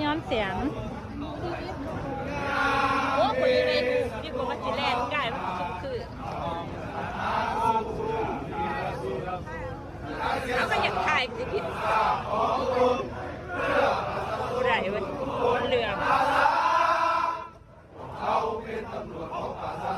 ຍ້ອນສຽງ. ໂອ້ ຄົນຢູ່ໃນຮູບ ຢູ່ ກໍວ່າຊິແລ່ນກາຍ ມັນຄື ເຮົາກໍຢາກຖ່າຍຄືຜິດ ບໍ່ໄດ້ເວີຍ ມັນເຫຼືອງ. ເຂົາເປັນຕຳຫຼວດຂອງປະຊາ